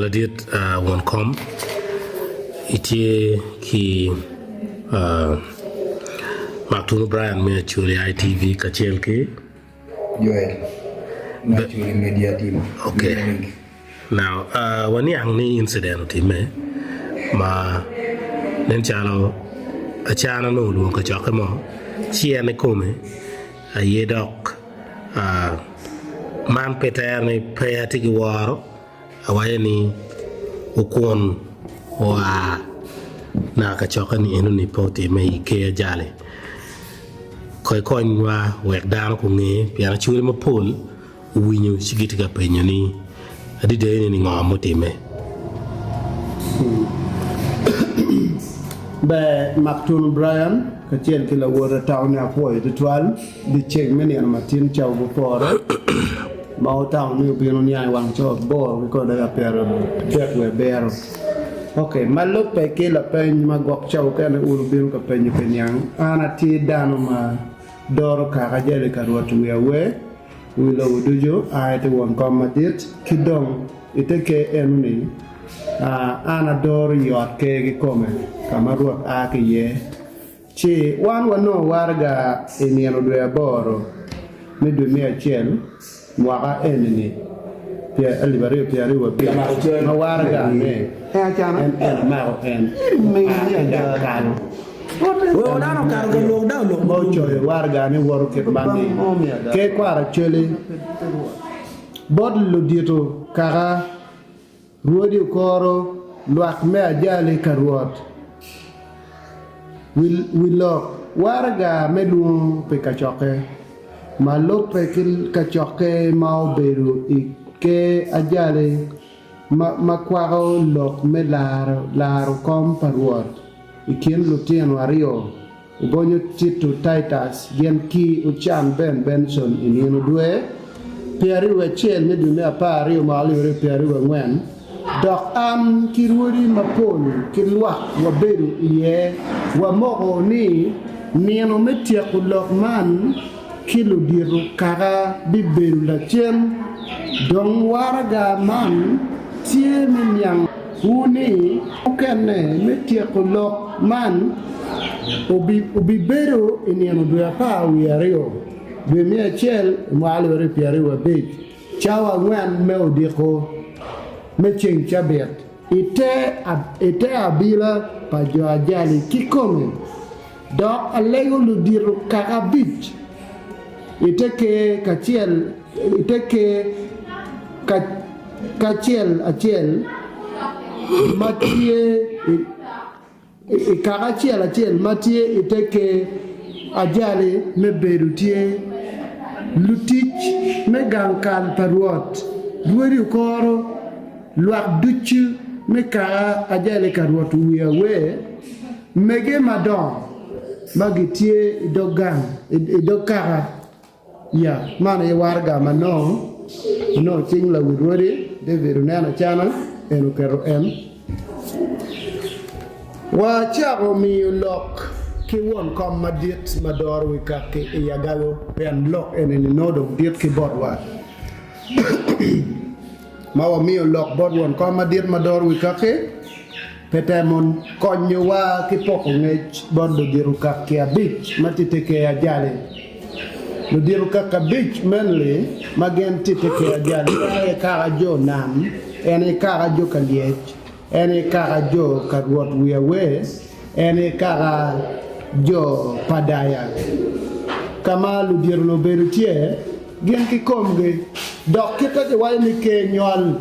Ladit won kom, itye ki Mark Tunu Brian me Acholi ITV kacel ki Joel me Acholi Media Team. Okay. Now, waniang ni incident otimme ma nen calo Acana nongo olwongo kacokke mo ci en ikome aye dok man pe tere ni pe atye ki woro awaco ni okun oa naka kacokke ni enoni pe otimme i ker ajali kong ikonywa wek dano gunge pien acwali mapol owinyo ci gitye ka penyo ni adada eni ni ngo mutimme. Ber Maktunu Brian kacel ki lawote Tauni apwoyo tutwal dye ceng me nino matin cawa mupore ma wutamo ni wubino niang i wang cawa aboro ki kodi dakika pyeradek wiye abiro. Ok, ma lubbe ki lapeny ma gwok cawa okene wun wubino ka penyo pi niang, an atye dano ma doro kaka jali ka Rwot wi awer wi lobo ducu, a ite won kom madit, ki dong ite ker eno-ni, an adoro i ot ker kikome, ka ma Rwot a ki iye. Ci wan wanongo waraga i nino dwe aboro me dwe me acel mwaka eni-ni, 2025, ma waragane en en amako en oa ki gang kal. Ma ocoyo waragane woto kit man ni, Ker kwaro Acholi bot ludito kaka Rwodi okoro lwak me ajali ka Rwot wi lok waraga me lwongo pi kacokke ma lubbe ki kacokke ma obedo i ker ajali ma kwako lok me laro kom pa Rwot i kin lutino aryo. Ogonyo Tito Titus gin ki Ocan Ben Benson i nino dwe 21 me dwe me 12 mwaka 2024, dok an ki rwodi mapol ki lwak wabedo iye wamoko ni nino me tyeko lok man ki ludito kaka bibedo lacen. Dong waraga man tye me niang wu ni mukene me tyeko lok man obibedo i nino dwe 12 dwe me acel i mwaka 2025 cawa angwen me odiko me ceng cabit i te abila pa jo ajali kikome. Dok alego ludito kaka abic i te ker kacel i te ker kacel acel ma tye i kaka acel acel ma tye i te ker ajali me bedo tye lutic me gang kal pa Rwot, rwodi okoro, lwak ducu me kaka ajali ka Rwot wi awer. Mege madongo ma gitye i dog gang, i dog kaka, ya, man aye waraga ma nongo onongo cing lawi rwodi David oneno acana, en oketo en. Wacako miyo lok ki won kom madit ma doro wi kaki i Agago, pien lok eni-ni nongo dong dit ki botwa. Ma wamiyo lok bot won kom madit ma doro wi kaki, pe temo konyowa ki poko ngec bot ludito kaki abic ma tye te ker ajali. Ludito kaki abic meno-ni ma gin tye te ker ajali en aye kaka jo Nam, en aye kaka jo Kalyec, en aye kaka jo ka Rwot Wi Awer, en aye kaka jo Padaya. Ka ma ludito-ni obedo tye, gin kikomgi, dok kit ma kiwaco ni ker nywal,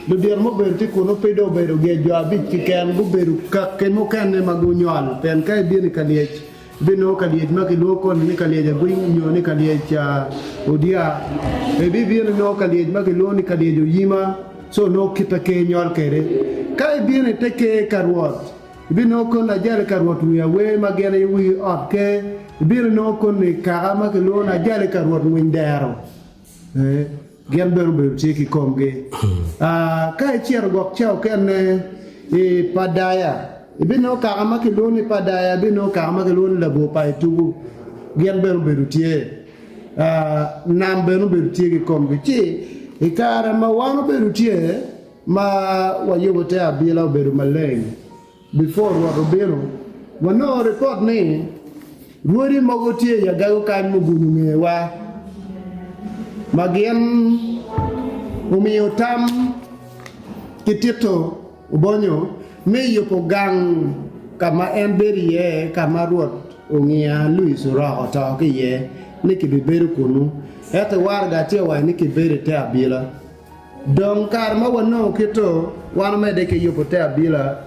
ludito mubedo tye kunnu pe dong obedo gin jo abic keken, gubedo kaki mukene ma gunywal. Pien ka ibino i ka lyec, ibinongo ka lyec ma kilwongo koni ni ka lyec agwiny nyo ni ka lyec odia. Ibibino inongo ka lyec ma kilwongo ni ka lyec oyima, co nongo kit ma ker nywal kwede. Ka ibino i te ker ka Rwot, Ibinongo koni ajali ka Rwot wi awer ma gin aye wi ot ker. Ibino inongo koni kaka ma kilwongo ni ajali ka Rwot ngwiny dero. Ee, gin bene obedo tye ki komgi. Aa, ka icito gwok ca okene i Padaya, ibinongo kaka ma kilwongo ni Padaya, ibinongo kaka ma kilwongo ni Labwor pa Itubu, gin bene obedo tye. Aa, nam bene obedo tye ki komgi. Ci i kare ma wan obedo tye. ma wayubo te abila obedo maleng, before Rwot obino, wanongo ripot ni rwodi mogo tye i agago kany mugunyo ngewa ma gin omiyo tam ki tito Obonyo me yubo gang ka ma en bedo iye ka ma Rwot ongiya Louis Oroko oto ki iye ni kibibedo kunnu. Ento waraga tye owaco ni kibedo i te abila. Dong kare ma wanongo kito, wan omedde ki yubo te abila.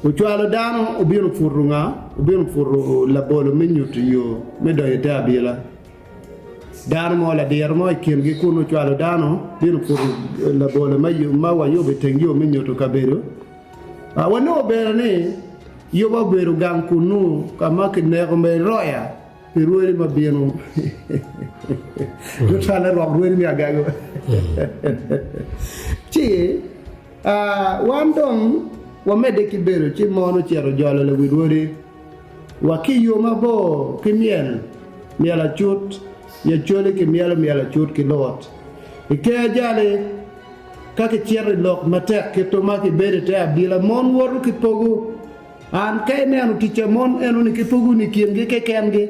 Ocwalo dano obino puto nga? Obino puto labolo me nyuto yo me donyo i te abila. Dano mo, ladiro mo i kingi kunnu ocwalo dano bino puto labolo ma wayubo i teng yo me nyuto kabedo. Wanongo bene ni Yuba obedo gang kunnu ka ma kineko me roya pi rwodi ma bino tutwalle rwak rwodi me agago. Ci wan dong wamedde ki bedo ci mon ocito ojolo lawi rwodi. Wa ki i yo mabor ki myel, myel acut, i Acholi ki myelo myel acut ki lut. I ker jali, ka ki cito i lok matek kito ma ki bedo i te abila, mon woto ki pogo. An ka ineno tic a mon eno ni ki pogo ni kin gi keken gi.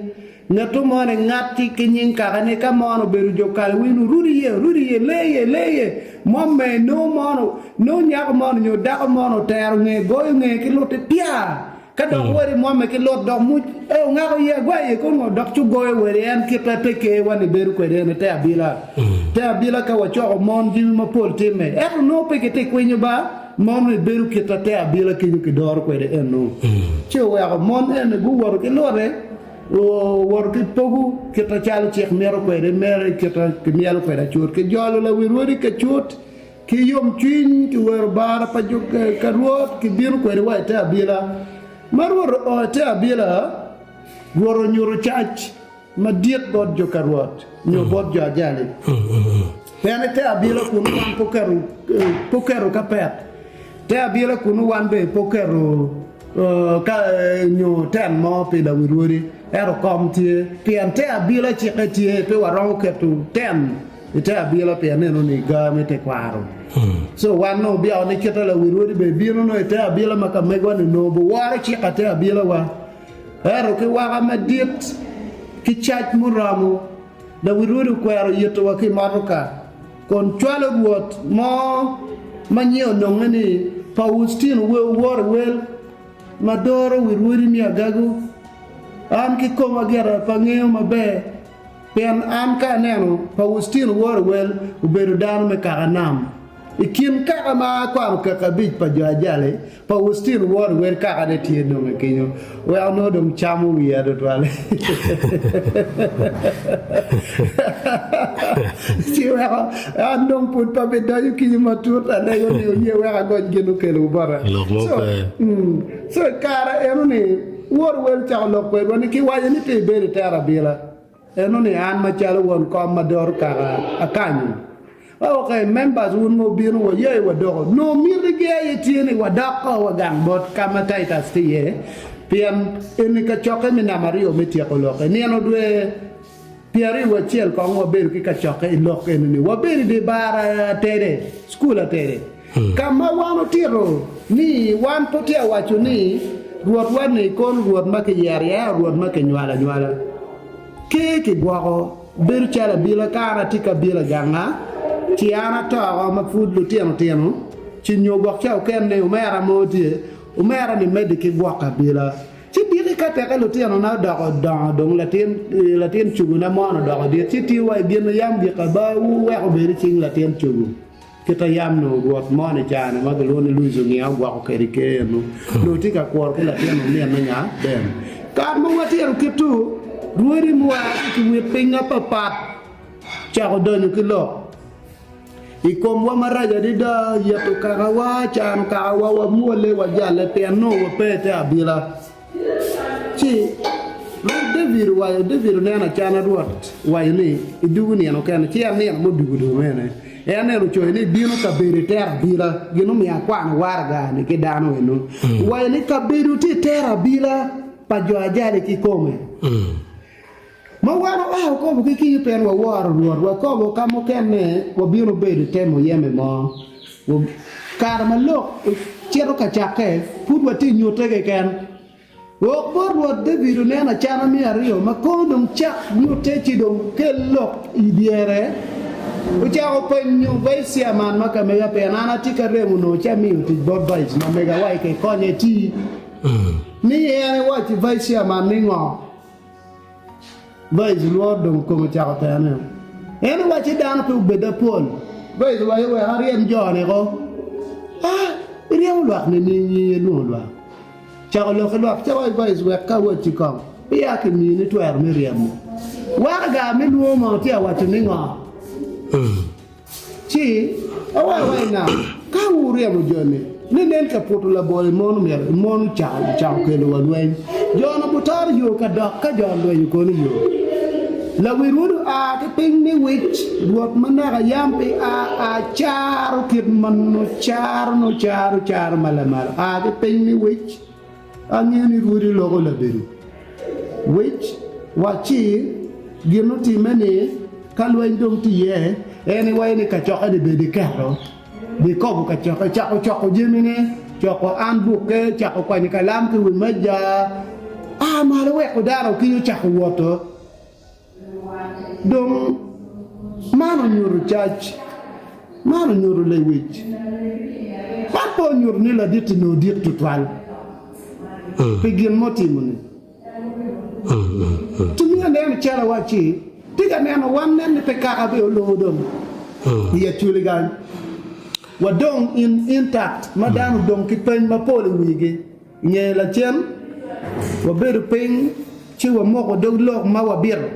Ngeto mo ni ngat ki ki nying kaka ni ka mon obedo jo kale wino rudi ye, rudi ye, lee ye, lee ye, mo me nongo mon, nongo nyako mon nyo dako mon otero nge goyo nge ki lutte pya. Ka dok weri mwomme ki lut dok muc e ongako iye agwa iye kun ngo dok ci ogoyo weri en kite te ker wa ni bedo kwede ene te abila te abila ka wacoko mon jami mapol time ento nongo pe ki te kwinyo ba mon ni bedo kita te abila kenyo ki doro kwede eno ci oweko mon eni guwoto ki lute owoto ki pogo kita calo cik mito kwede mere kita ki myelo kwede acut ki jolo lawi rwodi ka cut Ki yomcwiny kiwero bara pa jo ka Rwot, kibino kwede wa i te abila. Ma Rwot oo i te abila, Rwot onyuto cac madit bot jo ka Rwot, nyo bot jo ajali. Pien i te abila kunnu wan pe oketo, pe oketo kapet, te abila kunnu wan bene pe oketo ka nyo ten mo pi lawi rwodi, ento kom tye, pien te abila cikke tye, pe waromo keto ten. I te abila pi aneno ni gar me tekwaro. So wan nongo obyeko ni kita lawi rwodi bene bino nongo i te abila ma ka megwa ni nongo buworo cik ate abila wa. Ento ki waka madit ki cac muromo, lawi rwodi okwero yito wa ki i motoka kun cwalo rwot mo ma nyinge ononge ni Paustino Wor Wel ma doro wi rwodi me Agago. An ki koma gira pe angeyo maber. Pien an ka aneno, Paustino woro wel obedo dano me kaka nam. I kin kaka ma akwano kaka abic pa jo Ajali, Paustino woro wel kakane tye nonge kenyo. Wek onongo dong camo wiya tutwal. Ci weko an dong pud pe abidonyo kenyo matut, alego ni oye wek agony gin okelowu bota. Lok mo So, pe. mm, so i kare eno-ni, Wor wel cako lok kwedwa ni kiwaco ni pe ibedo i tere abila. Eno ni an macalo won kom ma doro kaka akanyo. Ok, members wun ma wubino wayayi wadoko. Nongo miti gi aye tye ni wadok ko wa gang bot ka ma Titus tye iye pien eni kacokke me namba aryo me tyeko lokke. Nino dwe 21 kong wabedo ki kacokke i lok eni ni wabedo i dye bar atede, cukul atede. Ka ma wan otito ni wan pe tye awaco ni Rwotwa ni kono Rwot ma kiyero iye ento Rwot ma kinywalo anywala. Ker kigwoko bedo calo abila ka an atye ki abila ganga ci an atoko ma pud lutino tino ci nyo gwok ca okene omera mo tye omera ni medde ki gwoko abila ci diki ka teke lutinona odoko dongo dong latin latin cogona mono odoko dit ci tiyo wa i gin ma yam gik abawu wek obed i cing latin cogo. Kit a yam nongo rwot mo ni caa-ni ma gilwongo ni Louis Ongiya ogwoko kwede i ker eno, nongo tye ka kworo ki latin ominne nya Ben. Kare ma watito kit-tu, rwodi mua ki wit piny apapat cako donyo ki lok i komwa marac adada, yeto kakawa, cano kakawa, wamwolle, wajalle pien nongo wape i te abila. Ci Rwot David owaco, David oneno acana Rwot owaco ni, Idwogo nino kene, ci en nino mudwogo dong mene? En neno ocoyo ni, Ibino kabedo i tere abila. Gin omiyo akwano waraga-ni ki dano eno. Owaco ni, Kabedo tye i tere abila pa jo Ajali kikome. Ma wan oa wakobo ki kenyo pien waworo Rwot, wakobo ka mukene wabino bedo i te muyeme mo. Kare ma lok ocito ka cakke, pud watye nyutte keken. Wok bot Rwot David onen acana me aryo ma kono dong cak nyutte ci dong kel lok i dyere. Ocako penyo vice chairman ma ka mega pien an atye ka remo onongo ci amiyo tic bot vice ma mega wa i konye eti ni en ewaci vice chairman ni ngo. Vice lwor dong kome ocako tene. En owacci dano pe obed apol. Vice owaco wek aryem jo-ni ko. Ah, iryemo lwak nining in ilwongo lwak? Cako lok ki lwak ci awaco Vice wek ka awacci kong peya kimini twero me ryemo. Waraga me lwongo mo tye awaco ni ngo? Ci awaco wa i nam, ka wuryemo jo-ni, ni nen ka puto labolo i mon omyero i mon ocako ocako kelo wa lweny. Jo-nu gutoro yo ka dok ka jo olwenyo kono yo. Lawi rwod oa ki piny ni wic, Rwot ma naka yam pe a a caro kit ma nongo caro nongo caro caro ma lamal a ki piny ni wic. Angeyo ni rwodi loko labedo wic wacci gin otimme ni ka lweny dong tye iye, en iwaco ni kacokke ni bed iketo bikobo kacokke, cako coko jamine, coko an bukke, cako kwanyo kalam ki wi meja, a malo weko dano okinyo ocako woto. Dong man onyuto cac, man onyuto lewic. Man pe onyuto ni ladit-ti nongo dit tutwal pi gin ma otimo-ni. Ci miyo aneno calo awacci, Tye ka neno wan nen ni pe kaka bene oloo dong i Acholi kany. Wadong in intact ma dano odong ki peny mapol i wigi. I nge lacen, wabedo piny ci wamoko dog lok ma wabito.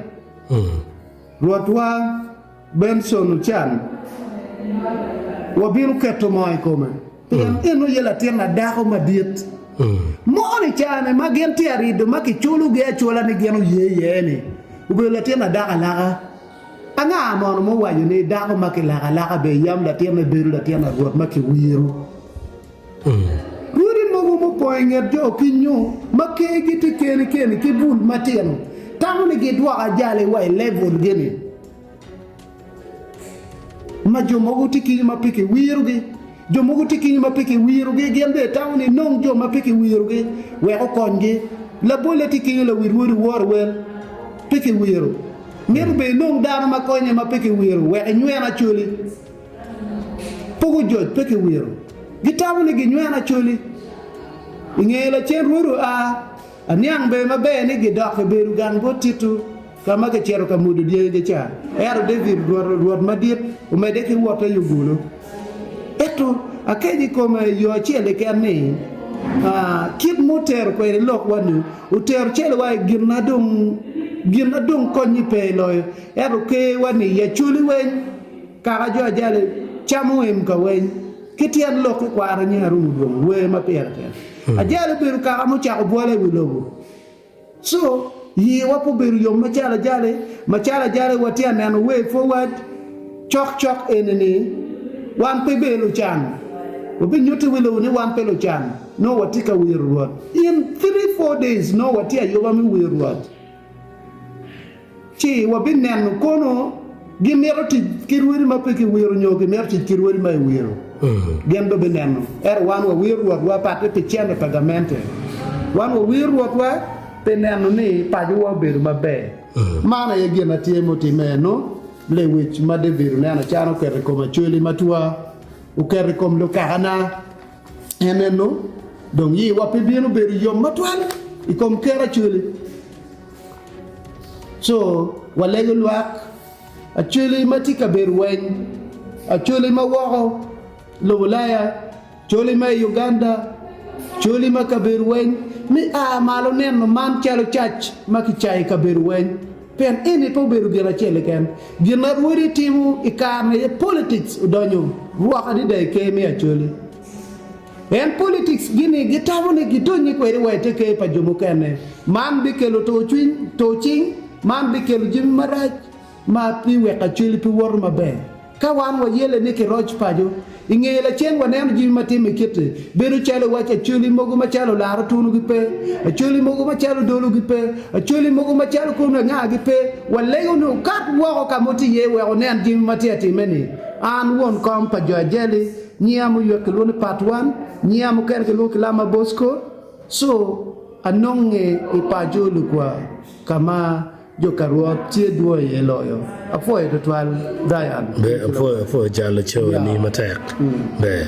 Rwotwa Benson Ocan, wabino keto moo i kome pien en aye latin adako madit. Moo-ni cane ma gin tye arido ma kiculogi acula ni gin oye iye-ni obedo latin adako alaka. Anga mono muwaco ni dako ma kilako alaka bene yam latinne bedo latin a Rwot ma kiwiro? Rwodi mogo mupong i nget jo kinyo ma kergi tye keni keni ki bul matino tamo ni gidwoko ajali wa i level gi ni ma jo mogo tye kinyo ma pe kiwirogi, jo mogo tye kinyo ma pe kiwirogi gin bene tamo ni nong jo ma pe kiwirogi wek okonygi. Labolle tye kinyo lawi rwodi woro wel pe kiwiro mito bene inong dano ma konye ma pe kiwiro wek inywen acholi. Pogo joc pe kiwiro. Gitamo ni ginyweno Acholi. I ngeye lacen Rwod oa, aniang bene maber ni gidok i bedo gang bot Tito ka ma kicito ka mudo dyangigi ca. Ento David, rwot madit, omedde ki wotte i ogulu. Ento akeco i kome i yo acel keken ni, kit mutero kwede lokwa-ni otero calo wa i gin ma dong gin ma dong konnye pe loyo. Ento ker-wa-ni i Acholi weng. Kaka jo ajali camo em ka weny, ki tyen lok ki kwaro nying arumo dwong wer ma pire tek. Ajali obedo kaka mucako bwola i wi lobo. So, yiwa pe obedo yom macalo ajali, macalo ajali watye aneno way forward cok cok eni ni wan pe bedo lucan. Wabinyutti wi lobo ni wan pe lucan, nongo watye ka wiro Rwot. In three four days nongo watye ayuba me wiro Rwot. Ci wabineno kono gimito tic ki rwodi ma pe kiwiro nyo gimito tic ki rwodi ma iwiro. Gin bibineno. Ento wan wawiro Rwotwa patte pi cente pa gamente. Wan wawiro Rwotwa pi neno ni pacowa obedo maber. Man aye gin ma tye mutimme eno, lewic ma David oneno can oketo i kom Acholi matwa, oketo i kom lukakana. En eno, dong yiwa pe bino bedo yom matwal i kom ker Acholi. Co walego lwak Acholi ma tye ka bedo weng, Acholi ma woko lobo Ulaya, Acholi ma i Uganda, Acholi ma kabedo weng me a malo neno man calo cac ma kicayo i kabedo weng pien eni pe obedo gin acel keken. Gin ma rwodi timo i kare-ni aye politics odonyo rwok adada i ker me Acholi. En politics gini gitamo ni gidonye kwede wa ite ker pa jo mukene. Man bikelo tur cwiny, tur cing, man bikelo jami marac ma pi weko Acholi pe woto maber. Ka wan wayele ni kiroc paco, i ngeye lacen waneno jami ma timme kite, bedo calo iwaci Acholi mogo macalo olaro tunugi pe, Acholi mogo macalo dologi pe, Acholi mogo macalo kono angagi pe, walego ni okat woko ka ma otye iye wek onen jami ma tye ka timme-ni. An won kom pa jo Ajali. Nyiya muywek kilwongo ni part one, nyiya mukene kilwongo ki Lama Bosco. So, anonge i paco lukwa ka ma jo ka Rwot tye dwong iye loyo. Apwoyo twatwal, Brian. Ber, apwoyo, apwoyo jalo co ni matek. Ber.